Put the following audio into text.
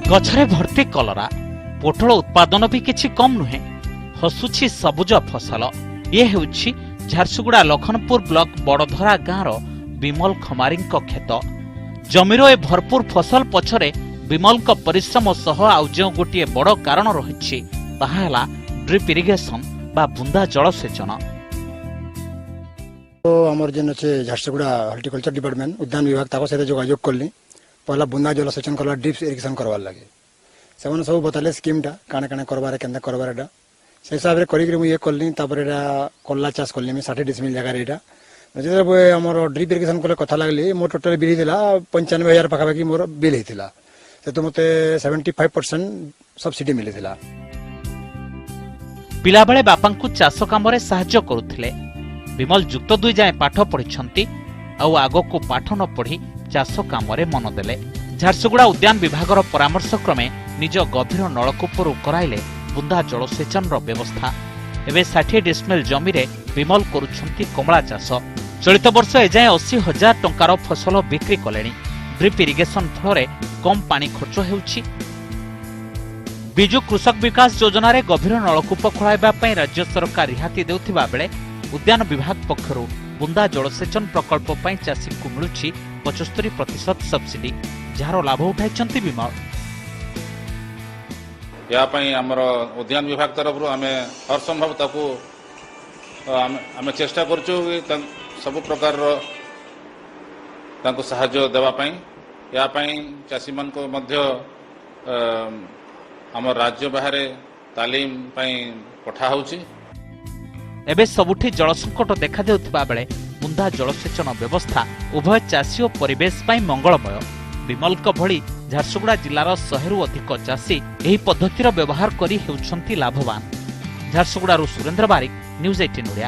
ଗଛରେ ଭର୍ତ୍ତି କଲରା, ପୋଟଳ ଉତ୍ପାଦନ ବି କିଛି କମ୍ ନୁହେଁ। ହସୁଛି ସବୁଜ ଫସଲ। ଇଏ ହେଉଛି ଝାରସୁଗୁଡ଼ା ଲଖନପୁର ବ୍ଲକ ବଡ଼ଧରା ଗାଁର ବିମଲ ଖମାରୀଙ୍କ କ୍ଷେତ। ଜମିର ଏ ଭରପୁର ଫସଲ ପଛରେ ବିମଲଙ୍କ ପରିଶ୍ରମ ସହ ଆଉ ଯେଉଁ ଗୋଟିଏ ବଡ଼ କାରଣ ରହିଛି, ତାହା ହେଲା ଡ୍ରିପ୍ ଇରିଗେସନ ବା ବୁନ୍ଦା ଜଳସେଚନ। ତ ଆମର ଯେନ୍ ଅଛେ ଝାରସୁଗୁଡ଼ା ହର୍ଟିକଲଚର ଡିପାର୍ଟମେଣ୍ଟ, ଉଦ୍ୟାନ ବିଭାଗ, ତାଙ୍କ ସହିତ ଯୋଗାଯୋଗ କଲି ପହଲା ବୁନ୍ଦା ଜଳସେଚନ କରବା, ଡ୍ରିପ୍ ଇରିଗେସନ କରବାର୍ ଲାଗି। ସେମାନେ ସବୁ ବତାଲେ ସ୍କିମ୍ଟା କାଣା କାଣା କରବାରେ, କେନ୍ତା କରବାର। ଏଟା ସେ ହିସାବରେ କରିକିରି ମୁଁ ଇଏ କଲି। ତାପରେ ଏଇଟା କଲରା ଚାଷ କଲି ମୁଇଁ 60 ଡିସମିଲ ଜାଗାରେ। ଏଇଟା ଯେତେବେଳେ ଆମର ଡ୍ରିପ୍ ଇରିଗେସନ କଲେ କଥା ଲାଗଲି, ମୋର ଟୋଟାଲ ବିଲ୍ ହେଇଥିଲା 95,000 ପାଖାପାଖି ମୋର ବିଲ୍ ହେଇଥିଲା। ସେଠୁ ମୋତେ 75% ସବସିଡି ମିଳିଥିଲା। ପିଲାବେଳେ ବାପାଙ୍କୁ ଚାଷ କାମରେ ସାହାଯ୍ୟ କରୁଥିଲେ ବିମଲ। ଯୁକ୍ତ ଦୁଇ ଯାଏଁ ପାଠ ପଢ଼ିଛନ୍ତି। ଆଉ ଆଗକୁ ପାଠ ନ ପଢ଼ି ଚାଷ କାମରେ ମନ ଦେଲେ। ଝାରସୁଗୁଡ଼ା ଉଦ୍ୟାନ ବିଭାଗର ପରାମର୍ଶ କ୍ରମେ ନିଜ ଗଭୀର ନଳକୂପରୁ କରାଇଲେ ବୁନ୍ଦା ଜଳସେଚନର ବ୍ୟବସ୍ଥା। ଏବେ 60 ଡିସମିଲ ଜମିରେ ବିମଲ କରୁଛନ୍ତି କମଳା ଚାଷ। ଚଳିତ ବର୍ଷ ଏଯାଏଁ 80,000 ଟଙ୍କାର ଫସଲ ବିକ୍ରି କଲେଣି। ଡ୍ରିପ୍ ଇରିଗେସନ ଫଳରେ କମ୍ ପାଣି ଖର୍ଚ୍ଚ ହେଉଛି। ବିଜୁ କୃଷକ ବିକାଶ ଯୋଜନାରେ ଗଭୀର ନଳକୂପ ଖୋଳାଇବା ପାଇଁ ରାଜ୍ୟ ସରକାର ରିହାତି ଦେଉଥିବା ବେଳେ ଉଦ୍ୟାନ ବିଭାଗ ପକ୍ଷରୁ ବୁନ୍ଦା ଜଳସେଚନ ପ୍ରକଳ୍ପ ପାଇଁ ଚାଷୀଙ୍କୁ ମିଳୁଛି 75% ସବସିଡି, ଯାହାର ଲାଭ ଉଠାଇଛନ୍ତି ବିମଳ। ଏହା ପାଇଁ ଆମର ଉଦ୍ୟାନ ବିଭାଗ ତରଫରୁ ଆମେ ହର ସମ୍ଭବ ତାକୁ ଆମେ ଚେଷ୍ଟା କରୁଛୁ କି ସବୁ ପ୍ରକାରର ତାଙ୍କୁ ସାହାଯ୍ୟ ଦେବା ପାଇଁ। ଏହା ପାଇଁ ଚାଷୀମାନଙ୍କୁ ମଧ୍ୟ ଆମ ରାଜ୍ୟ ବାହାରେ ତାଲିମ ପାଇଁ ପଠା ହେଉଛି। ଏବେ ସବୁଠି ଜଳସଙ୍କଟ ଦେଖାଦେଉଥିବା ବେଳେ ବୁନ୍ଦା ଜଳସେଚନ ବ୍ୟବସ୍ଥା ଉଭୟ ଚାଷୀ ଓ ପରିବେଶ ପାଇଁ ମଙ୍ଗଳମୟ। ବିମଲଙ୍କ ଭଳି ଝାରସୁଗୁଡ଼ା ଜିଲ୍ଲାର 100ରୁ ଅଧିକ ଚାଷୀ ଏହି ପଦ୍ଧତିର ବ୍ୟବହାର କରି ହେଉଛନ୍ତି ଲାଭବାନ। ଝାରସୁଗୁଡ଼ାରୁ ସୁରେନ୍ଦ୍ର ବାରିକ, ନ୍ୟୁଜ୍ 18 ଓଡ଼ିଆ।